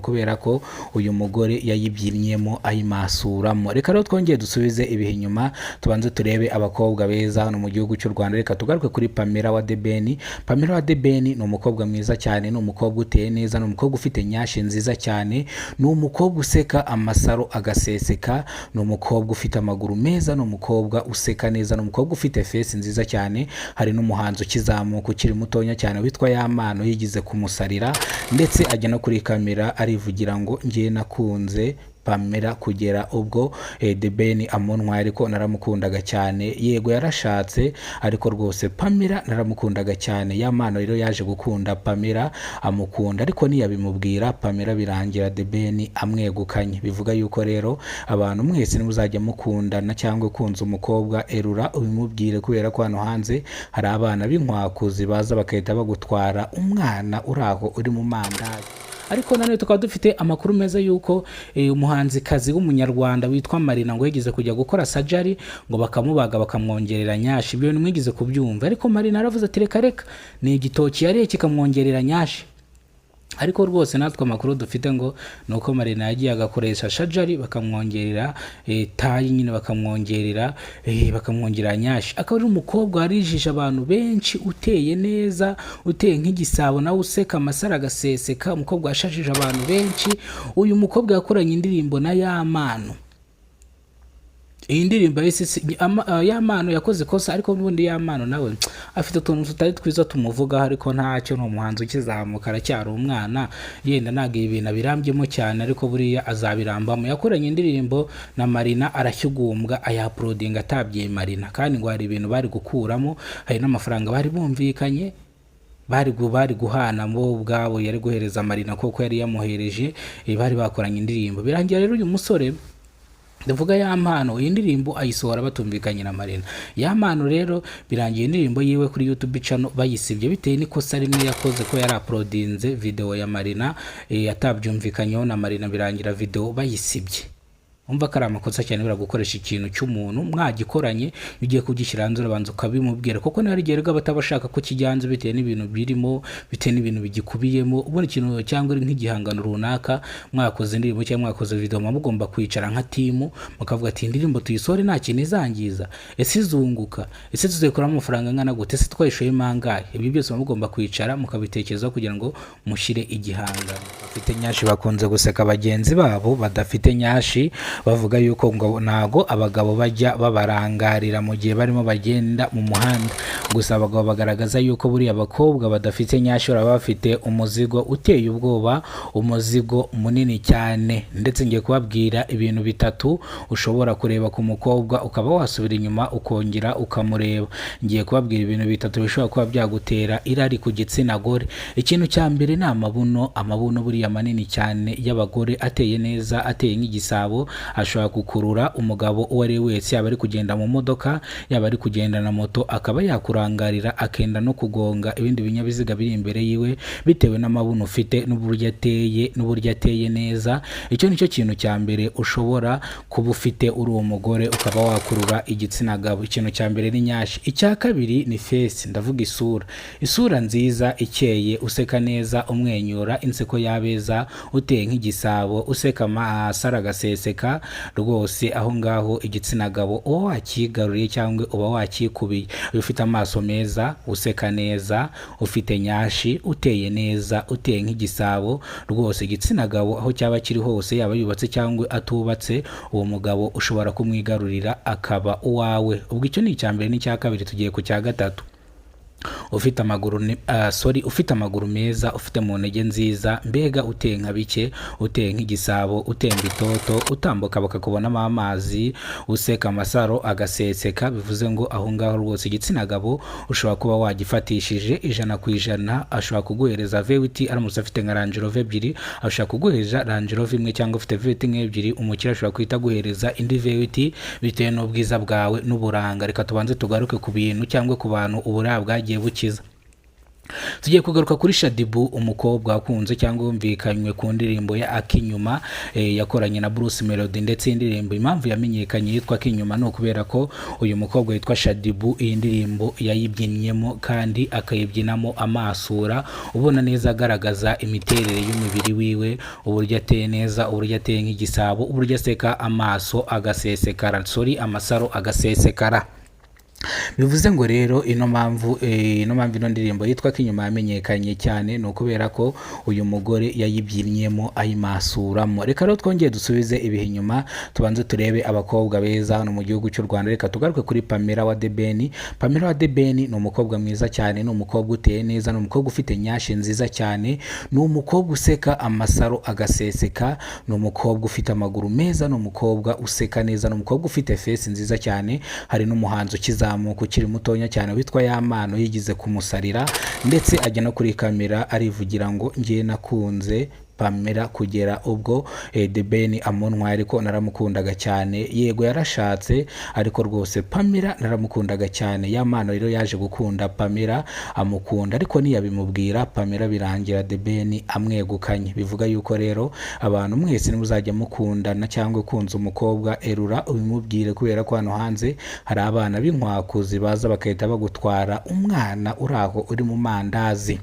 ukubera ko uyu mugore yayibyinnyemo ayimasuramo. Reka rero twongere dusubize ibihe inyuma, tubanze turebe abakobwa beza hano mu gihugu cy'u Rwanda. Reka tugaruke kuri Pamela wa The Ben. Pamela wa The Ben ni umukobwa mwiza cyane, ni umukobwa uteye neza, ni umukobwa ufite nyashi nziza cyane, ni umukobwa useka amasaro agaseseka, ni umukobwa ufite amaguru meza, ni umukobwa useka neza, ni umukobwa ufite face nziza cyane. Hari n'umuhanzi ukizamuka ukiri mutonya cyane witwa Yampano, yigize kumusarira ndetse ajya no kuri kamera arivugira ngo ngiye nakunze Pamela kugera ubwo The Ben amuntwaye, ariko naramukundaga cyane. Yego yarashatse, ariko rwose Pamela naramukundaga cyane. Yampano rero yaje gukunda Pamela, amukunda ariko ntiyabimubwira. Pamela birangira The Ben amwegukanye. Bivuga yuko rero abantu mwese nimuzajya mukundana cyangwa ukunze umukobwa, erura ubimubwire, kubera ko hano hanze hari abana b'inkwakuzi baza bagahita bagutwara umwana uri aho uri mu mandazi. Ariko nanone tukaba dufite amakuru meza y'uko umuhanzikazi w'umunyarwanda witwa Marina ngo yigeze kujya gukora surgery, ngo bakamubaga bakamwongerera nyashi. Ibyo bintu mwigeze kubyumva, ariko Marina aravuze ati reka reka, ni igitoki yariye kikamwongerera nyashi. Ariko rwose natwe amakuru dufite ngo ni uko Marina yagiye agakoresha surgery bakamwongerera taille nyine, bakamwongerera nyashi. Akaba ari umukobwa warijije abantu benshi, uteye neza, uteye nk'igisabo, nawe useka amasaro agaseseka, umukobwa washajije abantu benshi. Uyu mukobwa yakoranye indirimbo na Yampano. Iyi ndirimbo Yampano yakoze ikosa, ariko n'ubundi Yampano nawe afite utuntu tutari twiza tumuvugaho, ariko ntacyo, ni umuhanzi ukizamuka, aracyari umwana, yenda ntabwo ibi bintu abirambyemo cyane, ariko buriya azabirambamo. Yakoranye indirimbo na Marina, arashyugumbwa ayauploadinga atabwiye Marina, kandi ngo hari ibintu bari gukuramo, hari n'amafaranga bari bumvikanye bari guhana bo ubwabo, yari guhereza Marina kuko yari yamuhereje, bari bakoranye indirimbo. Birangira rero uyu musore, ndavuga Yampano, iyi ndirimbo ayisohora batumvikanye na Marina. Yampano rero birangiye indirimbo yiwe kuri YouTube channel bayisibye bitewe n'ikosa rimwe yakoze, ko yari uploadinze video ya Marina atabyumvikanyeho na Marina, birangira video bayisibye. Umva ko ari amakosa cyane buriya gukoresha ikintu cy'umuntu mwagikoranye. Iyo ugiye kugishyira hanze urabanza ukabimubwira, kuko niba igihe rero bataba bashaka ko kijya hanze bitewe n'ibintu birimo, bitewe n'ibintu bigikubiyemo. Ubona ikintu cyangwa ari nk'igihangano runaka, mwakoze indirimbo cyangwa mwakoze video, muba mugomba kwicara nka team mukavuga ati indirimbo tuyisore nta kintu izangiza, ese izunguka, ese tuzayikuramo amafaranga angana gute, ese twayishoyemo angahe? Ibyo byose muba mugomba kwicara mukabitekerezaho kugira ngo mushyire igihangano. Bafite nyashi bakunze guseka bagenzi babo badafite nyashi, bavuga yuko ngo ntago abagabo bajya babarangarira mu gihe barimo bagenda mu muhanda. Gusa abagabo bagaragaza yuko buriya abakobwa badafite nyashi baba bafite umuzigo uteye ubwoba, umuzigo munini cyane. Ndetse ngiye kubabwira ibintu bitatu ushobora kureba ku mukobwa ukaba wasubira inyuma ukongera ukamureba. Ngiye kubabwira ibintu bitatu bishobora kuba byagutera irari ku gitsina gore. Ikintu cya mbere ni amabuno. Amabuno buriya manini cyane y'abagore ateye neza, ateye nk'igisabo, ashobora gukurura umugabo uwo ari we wese, yaba ari kugenda mu modoka, yaba ari kugenda na moto, akaba yakurangarira akenda no kugonga ibindi binyabiziga biri imbere yiwe, bitewe n'amabuno ufite n'uburyo ateye neza. Icyo nicyo kintu cya mbere ushobora kuba ufite uri uwo mugore ukaba wakurura igitsina gabo. Ikintu cya mbere ni nyashi. Icya kabiri ni face, ndavuga isura. Isura nziza ikeye, useka neza, umwenyura inseko y'abeza, uteye nk'igisabo, useka amasaro agaseseka, rwose aho ngaho igitsina gabo uba wakigaruriye cyangwa uba wakikubiye. Iyo ufite amaso meza, useka neza, ufite nyashi, uteye neza, uteye nk'igisabo, rwose igitsina gabo aho cyaba kiri hose, yaba yubatse cyangwa atubatse, uwo mugabo ushobora kumwigarurira akaba uwawe. Ubwo icyo ni icya mbere n'icya kabiri. Tugiye ku cya gatatu. Ufite amaguru sorry, ufite amaguru meza, ufite mu ntege nziza, mbega uteye nka bike, uteye nk'igisabo, utemba itoto, utambuka bakakubonamo amazi, useka amasaro agaseseka, bivuze ngo aho ngaho rwose igitsina gabo ushobora kuba wagifatishije 100%. Ashobora kuguhereza V8 aramutse afite nka Range Rover ebyiri, ashobora kuguhereza Range Rover imwe, cyangwa ufite V8 nk'ebyiri, umukire ashobora guhita aguhereza indi V8 bitewe n'ubwiza bwawe n'uburanga. Reka tubanze tugaruke ku bintu cyangwa ku bantu uburaya bwagiye bukiza. Tugiye kugaruka kuri Shaddyboo, umukobwa wakunze cyangwa wumvikanywe ku ndirimbo ya Akinyuma, yakoranye na Bruce Melody. Ndetse iyi ndirimbo impamvu yamenyekanye yitwa Akinyuma ni ukubera ko uyu mukobwa witwa Shaddyboo iyi ndirimbo yayibyinnyemo kandi akayibyinamo amasura, ubona neza agaragaza imiterere y'umubiri wiwe, uburyo ateye neza, uburyo ateye nk'igisabo, uburyo aseka amaso agasesekara, sorry, amasaro agasesekara. Bivuze ngo rero ino mpamvu ino ndirimbo yitwa Kinyuma yamenyekanye cyane ni ukubera ko uyu mugore yayibyinnyemo ayimasuramo. Reka rero twongere dusubize ibihe inyuma, tubanze turebe abakobwa beza hano mu gihugu cy'u Rwanda. Reka tugaruke kuri Pamela wa The Ben. Pamela wa The Ben ni umukobwa mwiza cyane, ni umukobwa uteye neza, ni umukobwa ufite nyashi nziza cyane, ni umukobwa useka amasaro agaseseka, ni umukobwa ufite amaguru meza, ni umukobwa useka neza, ni umukobwa ufite face nziza cyane. Hari n'umuhanzi ukizamuka ukiri mutonya cyane witwa Yampano yigize kumusarira, ndetse ajya no kuri kamera arivugira ngo: "Ngiye nakunze Pamela kugera ubwo The Ben amuntwaye, ariko naramukundaga cyane. Yego yarashatse, ariko rwose Pamela naramukundaga cyane." Yampano rero yaje gukunda Pamela, amukunda ariko ntiyabimubwira Pamela, birangira The Ben amwegukanye. Bivuga yuko rero abantu mwese nimuzajya mukundana cyangwa ukunze umukobwa, erura ubimubwire, kubera ko hano hanze hari abana b'inkwakuzi baza bagahita bagutwara umwana uri aho uri mu mandazi.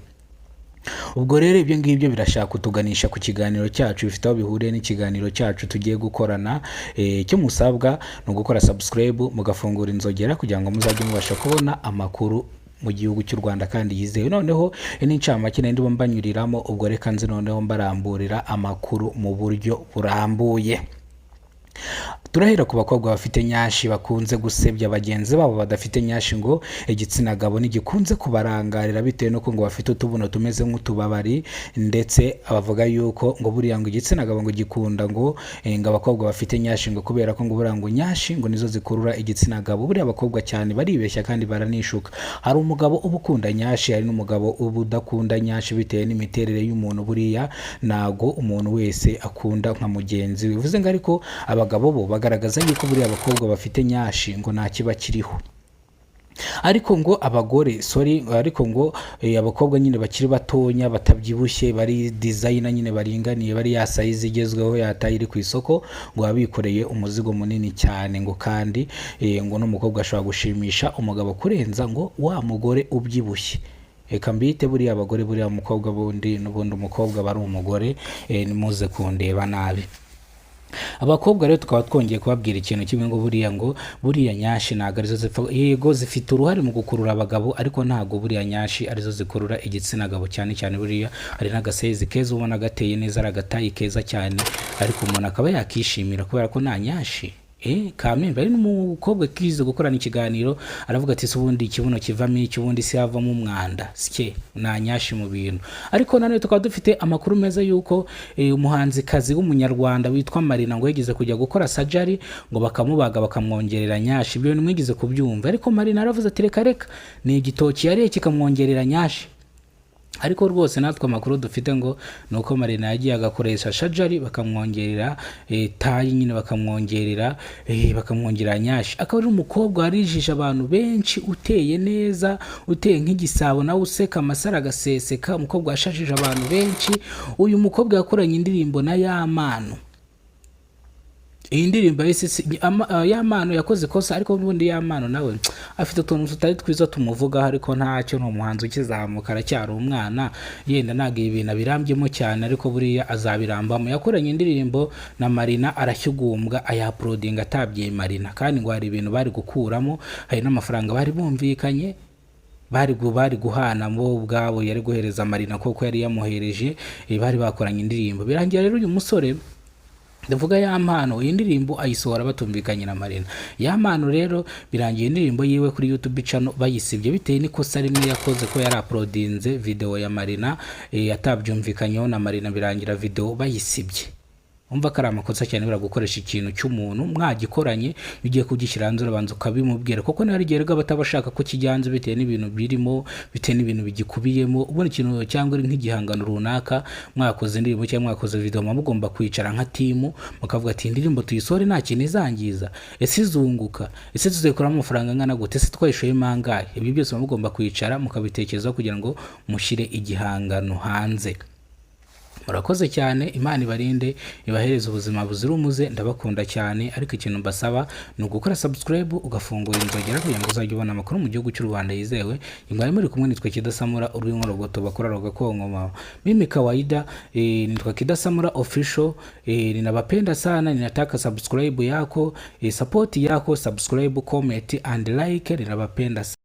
Ubwo rero ibyo ngibyo birashaka kutuganisha ku kiganiro cyacu, bifite aho bihuriye n'ikiganiro cyacu tugiye gukorana. Icyo musabwa ni ugukora subscribe, mugafungura inzogera kugira ngo muzajye mubasha kubona amakuru mu gihugu cy'u Rwanda kandi yizewe. Noneho ni incamake nari ndimo mbanyuriramo. Ubwo reka nzi noneho mbaramburira amakuru mu buryo burambuye. Turahera ku bakobwa bafite nyashi bakunze gusebya bagenzi babo badafite nyashi, ngo igitsina gabo ntigikunze kubarangarira bitewe n'uko ngo bafite utubuno tumeze nk'utubabari. Ndetse bavuga yuko ngo buriya ngo igitsina gabo ngo gikunda ngo abakobwa bafite nyashi, ngo kubera ko ngo buriya ngo nyashi ngo nizo zikurura igitsina gabo. Buriya abakobwa cyane baribeshya kandi baranishuka. Hari umugabo uba ukunda nyashi, hari n'umugabo uba udakunda nyashi bitewe n'imiterere y'umuntu. Buriya ntago umuntu wese akunda nka mugenzi we. Bivuze ngo ariko abagabo bo bagaragaza yuko buriya abakobwa bafite nyashi ngo nta kiba kiriho, ariko ngo abagore, sorry, ariko ngo abakobwa nyine bakiri batonya, batabyibushye, bari designer nyine, baringaniye, bari ya size igezweho yataye iri ku isoko, ngo baba bikoreye umuzigo munini cyane, ngo kandi ngo n'umukobwa ashobora gushimisha umugabo kurenza ngo wa mugore ubyibushye. Reka mbite buriya abagore, buriya umukobwa bundi n'ubundi umukobwa aba ari umugore, nimuze kundeba nabi. Abakobwa rero tukaba twongeye kubabwira ikintu kimwe, ngo buriya ngo buriya nyashi ntabwo arizo zipfa. Yego zifite uruhare mu gukurura abagabo, ariko ntabwo buriya nyashi arizo zikurura igitsina gabo cyane cyane. Buriya hari n'agasize keza ubona gateye neza, ari agatayi keza cyane, ariko umuntu akaba yakishimira kubera ko nta nyashi. Kamembe ari n'umukobwa kize gukorana ikiganiro, aravuga ati: "Se ubundi ikibuno kivamo iki? Ubundi se havamo umwanda sike nta nyashi mu bintu?" Ariko nanone tukaba dufite amakuru meza yuko umuhanzikazi w'umunyarwanda witwa Marina ngo yigeze kujya gukora surgery, ngo bakamubaga bakamwongerera nyashi. Ibyo bintu mwigeze kubyumva? Ariko Marina aravuze ati: "Reka reka, ni igitoki yariye kikamwongerera nyashi." Ariko rwose natwe amakuru dufite ngo ni uko Marina yagiye agakoresha surgery bakamwongerera taille nyine, bakamwongerera nyashi. Akaba ari umukobwa warijije abantu benshi, uteye neza, uteye nk'igisabo, nawe useka amasaro agaseseka, umukobwa washajije abantu benshi. Uyu mukobwa yakoranye indirimbo na Yampano. Iyi ndirimbo yahise Yampano yakoze ikosa, ariko n'ubundi Yampano nawe afite utuntu tutari twiza tumuvugaho, ariko ntacyo, ni umuhanzi ukizamuka, aracyari umwana, yenda ntabwo ibi bintu abirambyemo cyane, ariko buriya azabirambamo. Yakoranye indirimbo na Marina, arashyugumbwa ayauploadinga atabwiye Marina, kandi ngo hari ibintu bari gukuramo, hari n'amafaranga bari bumvikanye bari guhana bo ubwabo, yari guhereza Marina kuko yari yamuhereje, bari bakoranye indirimbo. Birangira rero uyu musore, ndavuga Yampano, iyi ndirimbo ayisohora batumvikanye na Marina. Yampano rero birangiye indirimbo yiwe kuri YouTube channel bayisibye bitewe n'ikosa rimwe yakoze, ko yari uploadinze video ya Marina atabyumvikanyeho na Marina, birangira video bayisibye. Umva ko ari amakosa cyane buriya gukoresha ikintu cy'umuntu mwagikoranye. Iyo ugiye kugishyira hanze, urabanza ukabimubwira, kuko niba hari igihe rero bataba bashaka ko kijya hanze bitewe n'ibintu birimo, bitewe n'ibintu bigikubiyemo. Ubona ikintu cyangwa ari nk'igihangano runaka, mwakoze indirimbo cyangwa mwakoze video, muba mugomba kwicara nka team, mukavuga ati: "Indirimbo tuyisore nta kintu izangiza? Ese izunguka? Ese tuzayikuramo amafaranga angana gute? Ese twayishoyemo angahe?" Ibyo byose muba mugomba kwicara mukabitekerezaho kugira ngo mushyire igihangano hanze. Murakoze cyane, Imana ibarinde, ibahereze ubuzima buzira umuze. Ndabakunda cyane, ariko ikintu mbasaba ni ugukora subscribe, ugafungura inzogera kugira ngo uzajye ubona amakuru mu gihugu cy'u Rwanda yizewe. Mwari muri kumwe nitwa Kidasamura, urw'inkorogoto bakora rugakonkoma. Mimi kawaida nitwa Kidasamura Official. Ninawapenda sana, ninataka subscribe yako, support yako, subscribe, comment and like. Ninawapenda sana.